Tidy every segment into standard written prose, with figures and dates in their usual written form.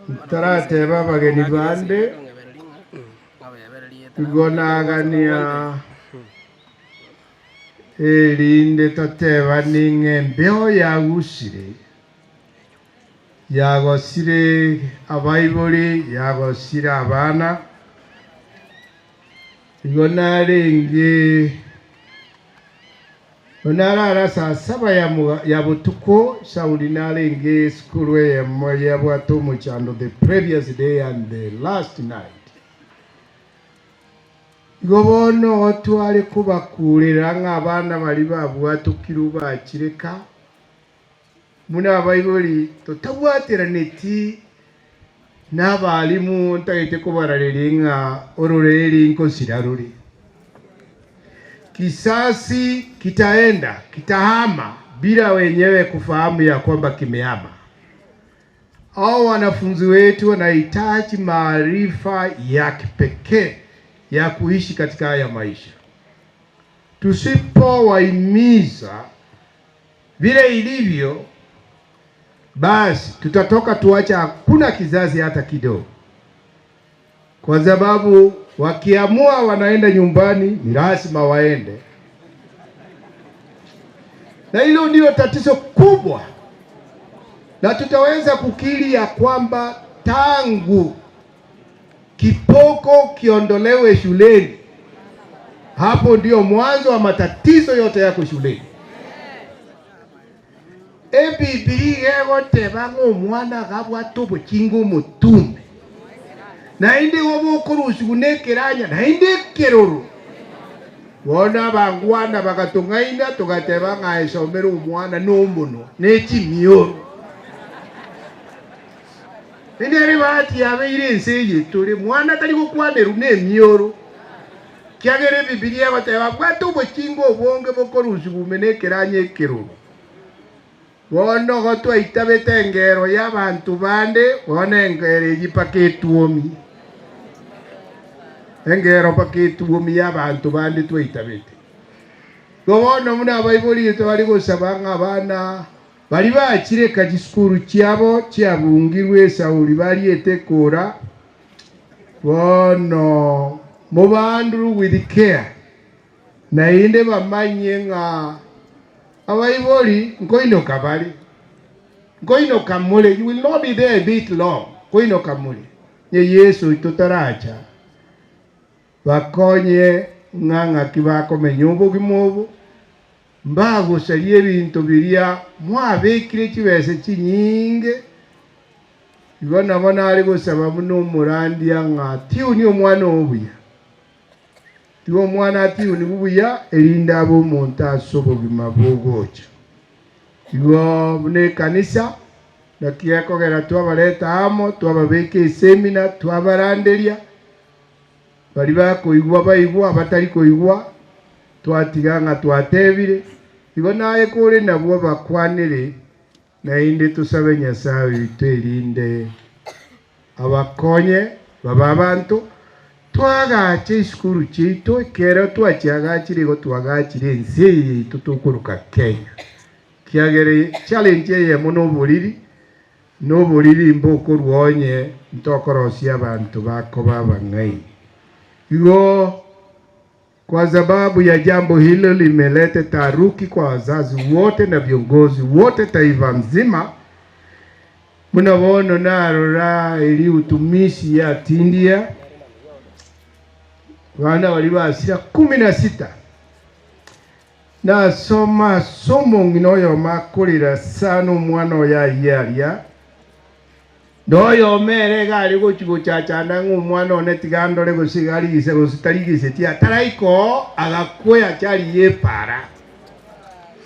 Ntarateba abageni bande, igo nagania erinde totebani ng'a embeo yagusire, yagosire abaibori, yagosire abana, igo narenge Narara saa saba ya botuko, Sauli narenge esukuru eyemo yabwate omochando the previous day and the last night. Igo bono tware kobakurera ng'a abana baria babwatokirwe bachire ka, buna abaibori totabwateraneti nabalimu ntagete kobarareria ng'a ororeri nkosira rore. Kisasi kitaenda kitahama bila wenyewe kufahamu ya kwamba kimehama. Hao wanafunzi wetu wanahitaji maarifa ya kipekee ya kuishi katika haya maisha. Tusipowahimiza vile ilivyo, basi tutatoka tuacha hakuna kizazi hata kidogo, kwa sababu wakiamua wanaenda nyumbani, ni lazima waende, na hilo ndio tatizo kubwa, na tutaweza kukiri ya kwamba tangu kipoko kiondolewe shuleni, hapo ndio mwanzo wa matatizo yote yako shuleni. Ebibiri egoteba ng'a omwana agabwate obokinga omotume naende igo bokorusigwa na ekeranya naende ekeroro. Bono abangwana bagatong'aina togateba ng'a esomere omwana nomonwa ne chimioro. Naende ere bahati yabeire ense eye tore, mwana tari gokwanerwa nemioro, kiagera Ebibilia egoteba bwate obokinga obonge bokorusigwa ime nekeranya ekeroro. Bono igo twaitabete engero y'abanto bande, bono engero eyio mpaka etuomi. Engero mpaka etuomi y'abanto bande twaitabete. Igo bono buna abaibori tobari gosaba ng'a abana baria bachire ka chisukuru chiabo chiabungirwe esauri bariete ekora, bono mobahandle with care, naende bamanye ng'a abaibori nkoinoka bare, nkoinoka more, you will not be there a bit long, nkoinoka more. Onye Yeso oito taracha, bakonye ng'a ng'aki bakomenya obogima obo, mbagosaria ebinto biria mwabekire chibesa chinyinge. Igo nabo nare gosaba buna omorandia ng'a tiuni omwana oo buya. Tiga omwana atiunigwe buya, erinde abe omonto ase obogima bogocha. Igo buna ekanisa, naki gekogera twabareta amo, twababeka esemina, twabaranderia, baria bakoigwa baigwa, abatari koigwa twatiga ng'a twatebire. Igo naye kore nabwo bakwanere, Naende tosabe Nyasae oito erinde abakonye babe abanto, toagache isukuru chiaito, ekero twachiagachire igo twagachire ense eye yaito tokoroka Kenya. Ekiagera challenge eyemo noboriri, noboriri mbokorwa onye ntokorosia abanto bakoba abang'aini. Igo. Kwa sababu ya jambo hilo limeleta taharuki kwa wazazi wote na viongozi wote taifa nzima. Buna bono narora eri utumishi yatindia bana baria basira kumi na sita nasoma ase omong'ina oyomo akorera sana omwana oye ayie aria. Na oyomo ere iga are gochia gochachana ng'a omwana one tiga andore gose iga arigise gose tarigiseti, ataraika oo agakwa achari y'epaara.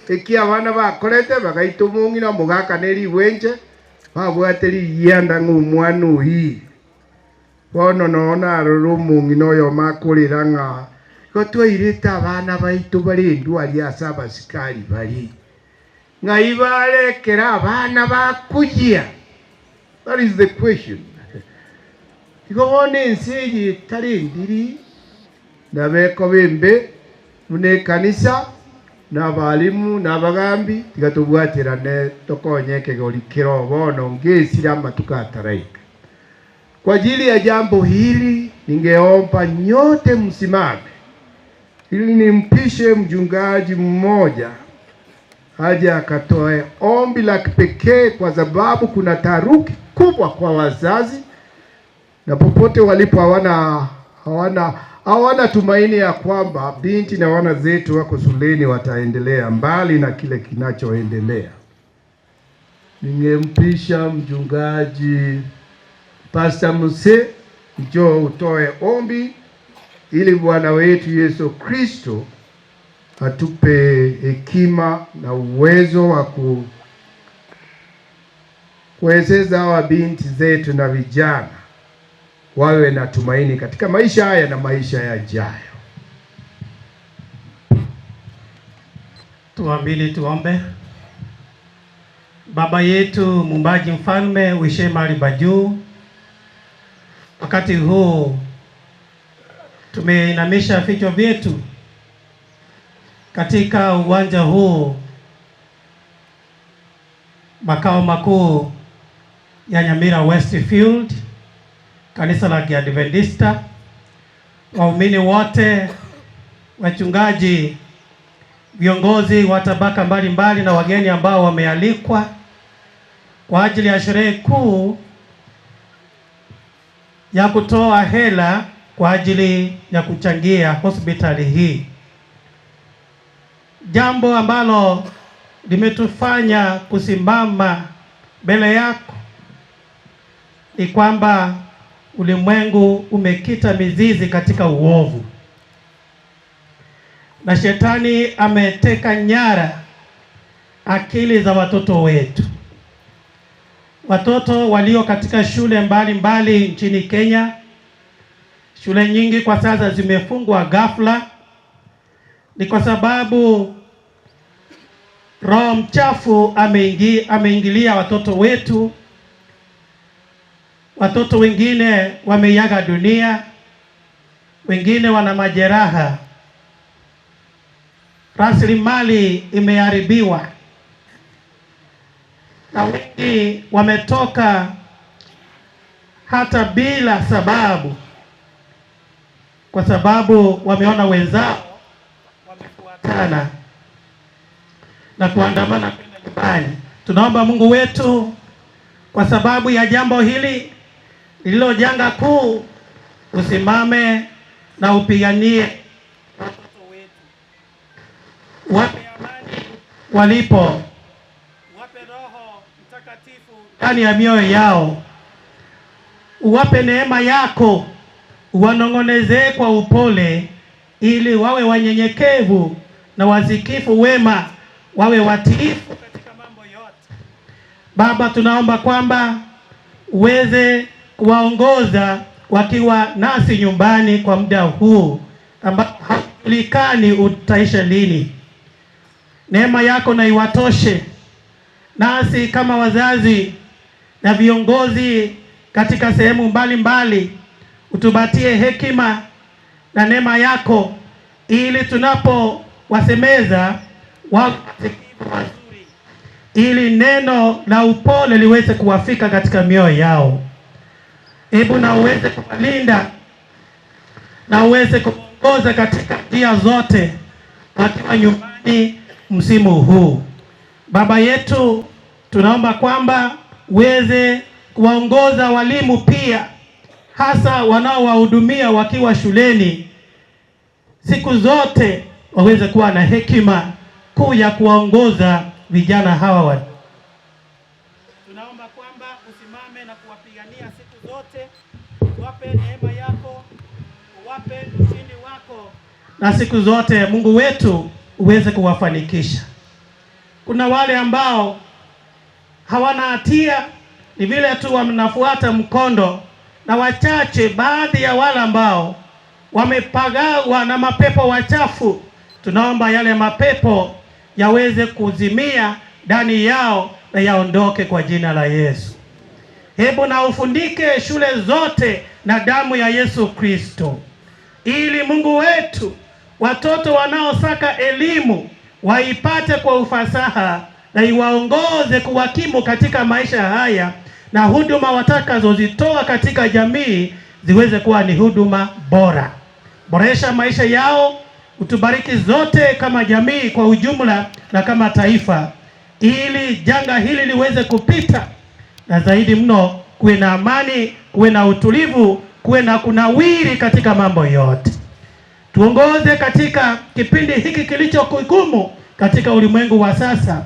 Eki abana bakorete, bagaita omong'ina omogaka ne rigwenche, babwate rigianda ng'a omwana oyio. Bono noo narora omong'ina oyomo akorera ng'a igo twairete abana baito barendwe aria ase abasikari bare. Ng'ai barekera abana bakoyia? That is the question. Igo bono ense eye etari endiri nabo ekoba embe buna ekanisa na abalimu na abagambi tiga tobwaterane tokonye ekegori kero bono ngesire amatuko ataraika. Kwa ajili ya jambo hili, ningeomba nyote msimame ili nimpishe mchungaji mmoja aje akatoe ombi la kipekee, kwa sababu kuna taharuki kubwa kwa wazazi na popote walipo hawana tumaini ya kwamba binti na wana zetu wako shuleni wataendelea mbali na kile kinachoendelea. Ningempisha mchungaji Pastor Muse, njoo utoe ombi ili Bwana wetu Yesu Kristo atupe hekima na uwezo wa kuwezesha hawa binti zetu na vijana wawe na tumaini katika maisha haya na maisha yajayo. Tuamini, tuombe. Baba yetu muumbaji, mfalme uishiye mahali pa juu, wakati huu tumeinamisha vichwa vyetu katika uwanja huu, makao makuu ya Nyamira Westfield, kanisa la Kiadventista, waumini wote, wachungaji, viongozi wa tabaka mbalimbali na wageni ambao wamealikwa kwa ajili ya sherehe kuu ya kutoa hela kwa ajili ya kuchangia hospitali hii, jambo ambalo limetufanya kusimama mbele yako ni kwamba ulimwengu umekita mizizi katika uovu na shetani ameteka nyara akili za watoto wetu, watoto walio katika shule mbalimbali mbali nchini Kenya. Shule nyingi kwa sasa zimefungwa ghafla, ni kwa sababu roho mchafu ameingilia watoto wetu. Watoto wengine wameiaga dunia, wengine wana majeraha, rasilimali imeharibiwa, na wengi wametoka hata bila sababu, kwa sababu wameona wenzao wamefuatana na kuandamana kwenda nyumbani. Tunaomba Mungu wetu, kwa sababu ya jambo hili lililo janga kuu, usimame na upiganie watoto wetu, wape amani walipo, wape Roho Mtakatifu ndani ya mioyo yao, uwape neema yako, uwanong'onezee kwa upole, ili wawe wanyenyekevu na wasikifu wema, wawe watiifu katika mambo yote. Baba, tunaomba kwamba uweze kuwaongoza wakiwa nasi nyumbani kwa muda huu ambao haujulikani utaisha lini. Neema yako na iwatoshe nasi kama wazazi na viongozi katika sehemu mbalimbali, utupatie hekima na neema yako, ili tunapowasemeza wawe wasikivu wazuri, ili neno la upole liweze kuwafika katika mioyo yao. Hebu na uweze kuwalinda na uweze kuongoza katika njia zote wakiwa nyumbani msimu huu. Baba yetu, tunaomba kwamba uweze kuwaongoza walimu pia, hasa wanaowahudumia wakiwa shuleni, siku zote waweze kuwa na hekima kuu ya kuwaongoza vijana hawa wa. Tunaomba kwamba usimame na kuwapigania siku zote, uwape neema yako, uwape ushindi wako, na siku zote Mungu wetu uweze kuwafanikisha. Kuna wale ambao hawana hatia, ni vile tu wanafuata mkondo, na wachache, baadhi ya wale ambao wamepagawa na mapepo wachafu, tunaomba yale mapepo yaweze kuzimia ndani yao na yaondoke kwa jina la Yesu. Hebu na ufundike shule zote na damu ya Yesu Kristo, ili Mungu wetu watoto wanaosaka elimu waipate kwa ufasaha na iwaongoze kuwakimu katika maisha haya na huduma watakazozitoa katika jamii ziweze kuwa ni huduma bora. Boresha maisha yao, utubariki zote kama jamii kwa ujumla na kama taifa, ili janga hili liweze kupita, na zaidi mno kuwe na amani, kuwe na utulivu, kuwe na kunawiri katika mambo yote. Tuongoze katika kipindi hiki kilicho kigumu katika ulimwengu wa sasa.